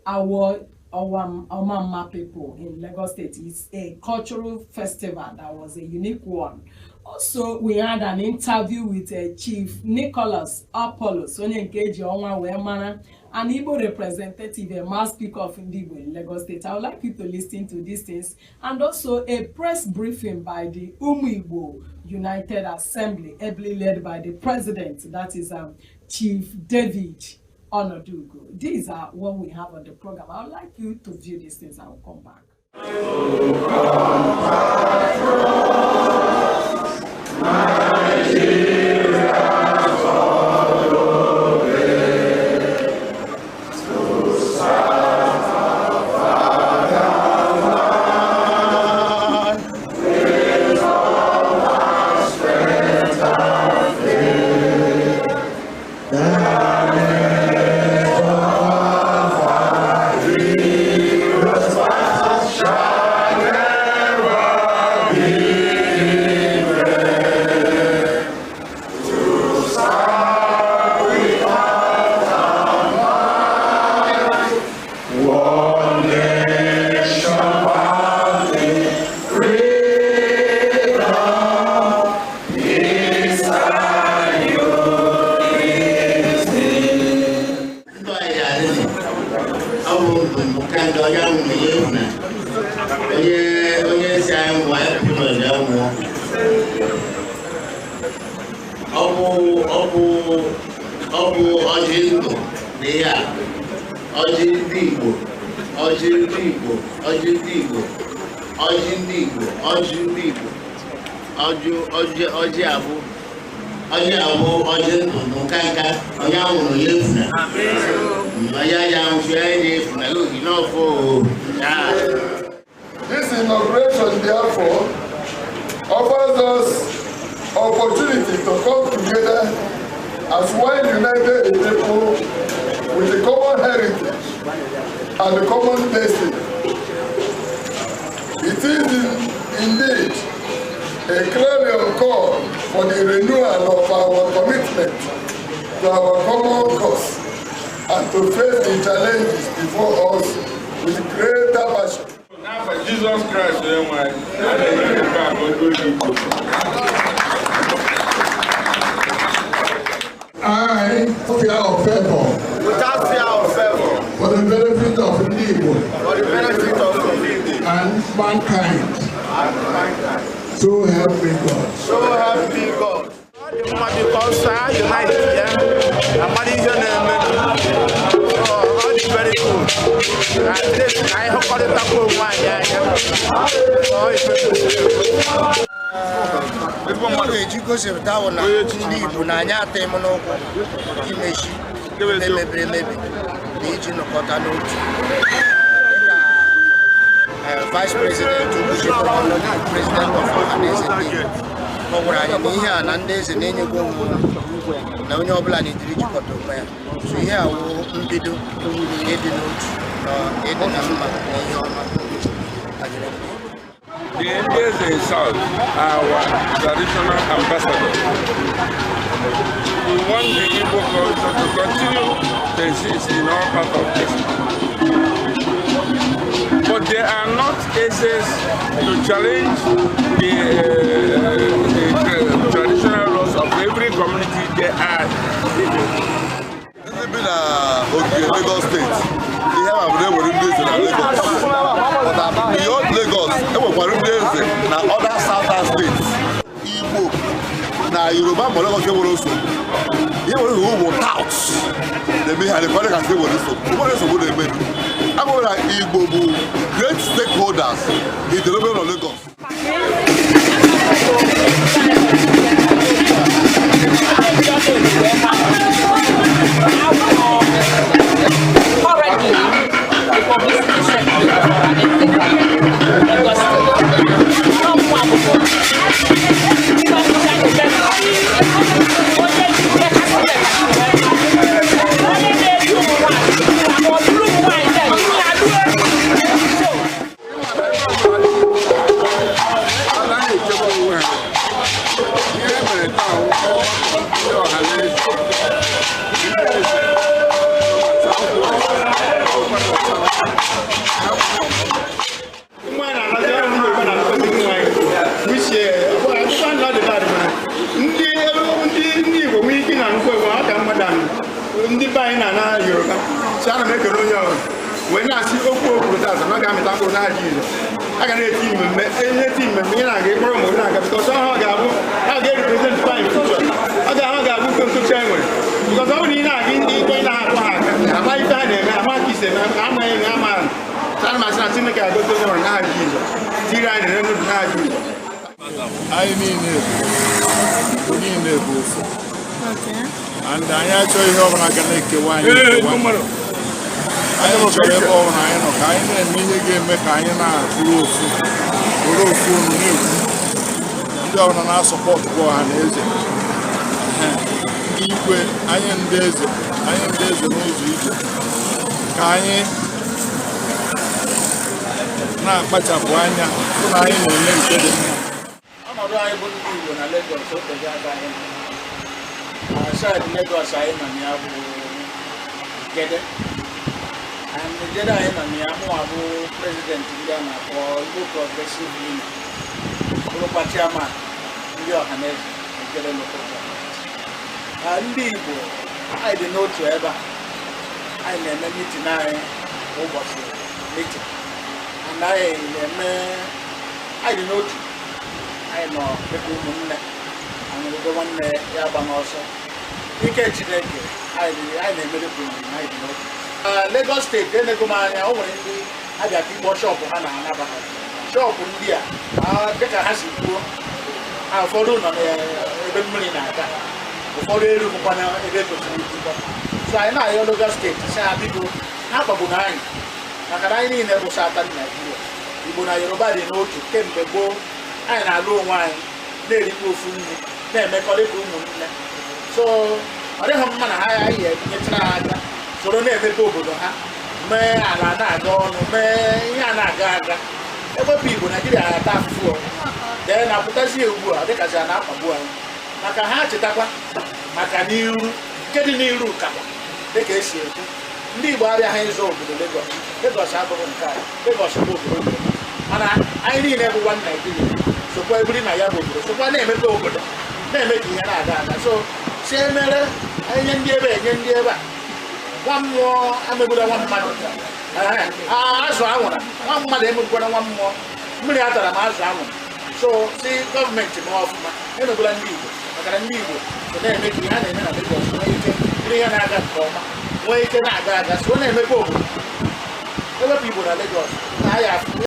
Awo Omamma people in Lagos State. It's a cultural festival that was a unique one. Also, we had an interview with Chief Nicholas Apollos, onye nke eji ọnwa wee mara, an Igbo representative, a mass speaker of Ndị Igbo in Lagos State. I would like you to listen to these things. And also a press briefing by the Umu Igbo United Assembly, ably led by the president, that is Chief David Onodugo. These are what we have on the program. I would like you to view these things. I will come back. Ndụ anyị adịghị ọ bụ ndụ ka ndị onye ahụ na ya na onye onye si anyị nwụọ anyị pụrụ na ya nwụọ. Ọ bụ ọjị ndụ na ihe a, ọjị ndị Igbo, ọjị ndị Igbo, ọjị ndị Igbo, ọjị ndị Igbo, ọjị ndị Igbo, ọjị ọjị ọjị abụ ọjị abụ ọjị ndụ nka nka onye ahụ na ya efuna onye aja ahụ ya na-efuna ohi n'ọfọ o. This inauguration, therefore, offers us opportunity to come together as one united people with a common heritage and a common destiny. It is indeed a clarion call for the renewal of our commitment to our common cause and to face the challenges before us with greater passion. N'afa Jizọs Kraịst onye nwe anyị, a na-enye nke a ka o duo gị ije. I, fear of favor, Without fear of favor, for the benefit of ndị Igbo for the benefit of the and mankind. And mankind. So help me God. So help me God. Ọ dị mma because ha unite ya amara ihe na-eme. So, ọ dị very good. At least ka anyị hụkọrịtakwa onwe anyị anya. So, ọ ife kwesịrị ekwesị. Ezigbo Ọ mmadụ. ga-eji gosipụta bụ na ndị Igbo na anyị atọ m n'ụkwụ imechi ebe mebiri emebi na iji nọkọta n'otu dịka Vice President Obuchi, President of Ọhaneze Ndị Igbo, ọ gwara anyị na ihe a na ndị eze na-enyegwo onwe na onye ọbụla na-ediri jikọta onwe ya. So ihe a wụ mbido ịdị n'otu na ịdị na mma na ihe ọma banyere ndị Igbo. The Eze South are our traditional ambassadors. We want the Igbo culture to continue to exist in all parts of this. But they are not Ezes to challenge the traditional laws of every community they are. Ndị bi na ogige Lagos Steeti, ihe ma bụ na enwere ndị eze na Lagos, but beyond Lagos enwekwara ndị eze na other southern states. Igbo na Yoruba ma Lagos enwere nsogbu. Ihe nwere nsogbu bụ touts na-eme ihe adịkwa ka nwere nsogbu, nwere nsogbu na-eme. Agwara na Igbo bụ great stakeholders in the development of Lagos. Currently, the publicity secretary of Ọhaneze Lagos State. Ọmụ akwụkwọ. Onye onye na-edu ụmụ nwanyị, ma ọ bụrụ ụmụ nwanyị na-alụ. So, Ndị ndị Igbo nwee ike na-anụkwa egwu ọ ka mmadụ anụ ndị be anyị na-ana Yoruba. Si ana m ekele onye ọrụ wee na-asị okwu okwuru tata na ọ ga-amịta mkpụrụ n'aha Jizọs. A ga na-eti mmemme na-eti mmemme ihe na-aga ịkpọrọ ụmụ na-aga, because ọ ga-abụ ha ga-represent fine future. Ọ ga ha ga-abụ nke ntochi anyị nwere, because ọ bụrụ na ị na-aga ikpe ị na-akpọ ha aka ama ife ha na-eme, ama ka isi eme, amaghị eme ama. Ana m asị na Chineke agozi onye ọrụ n'aha Jizọs, tiri anyị na n'obi n'aha Jizọs. Anyị niile bụ niile bụ ofu and anyị achọghị ihe ọbụla ga na-ekewa anyị ekewa. Anyị chọrọ ebe ọbụla anyị nọ ka anyị na-eme ihe ga-eme ka anyị na-abụrụ ofu, were ofu olu na-ekwu. Ndị ọbụla na-asọpọtụ bụ ọha na eze, ndị igwe anyị, ndị eze anyị, ndị eze n'ụzọ ije, ka anyị na-akpachapụ anya hụ na anyị na-eme nke dị mma. Ọnọdụ anyị bụ ndị Igbo na Lagos, otego aka anyị nọ na side Lagos. Anyị nọ na ya bụ Igede, and Igede anyị nọ na ya, mụnwa bụ president ndị a na-akpọ Igbo Progressive Union, bụrụkwa chairman ndị Ọhaneze Igede Local Government. Na ndị Igbo anyị dị n'otu ebe a, anyị na-eme meeting anyị ụbọchị meeting, and anyị na-eme, anyị dị n'otu, anyị nọ dịka ụmụnne. Anyị nwanne ya gba n'ọsọ ike Chineke, anyị na-emere ụmụnne, anyị dị n'otu. Na Lagos Steeti, enego m anya, o nwere ndị abịa tikpọ shop ha na anabata shop ndị a, dịka ha si kwuo ha, ụfọdụ nọ n'ebe mmiri na-aga, ụfọdụ erughịkwa ebe kwesịrị itikpọ. So anyị na-ayọ Lagos Steeti si ha biko, ha kpagburu anyị, maka na anyị niile bụ Southern Nigeria. Igbo na Yoruba dị n'otu kemgbe gboo. Anyị na-alụ onwe anyị, na-erikwa ofu nri, na-emekọ dịka ụmụnne. So ọ dịghị mma na ha anyị enyetara ha aka soro na-emepe obodo ha, mee ala na-aga ọnụ, mee ihe a na-aga aga. Ewepụ Igbo, Naijiria ata afụfụ dee na-apụtazi ugbu a, dịkazi a na-akpagbu anyị, maka ha chetakwa maka n'iru nke dị n'iru kakwa. Dịka esi ekwu, ndị Igbo abịaghị ịzụ obodo Lagos. Lagos abụghị nke anyị. Lagos bụ obodo obodo, mana anyị niile bụ one Nigeria, sokwa ebiri na ya bụ obodo, sokwa na-emepe obodo, na-eme ka ihe na-aga aga. So si emere anyị nye ndị ebe, enye ndị ebe a. Nwa mmụọ emegbula nwa mmadụ. Azụ anwụra nwa mmadụ emegbukwara nwa mmụọ. Mmiri atara m azụ anwụrụ. So si gọọmenti mee ọfụma, emegbula ndị Igbo, maka na ndị Igbo so na-eme ka ihe a na-eme na Lagos nwee ike bụrụ ihe na-aga nke ọma, nwee ike na-aga aga, so na-emepe obodo. Ewepụ Igbo na Lagos na ya.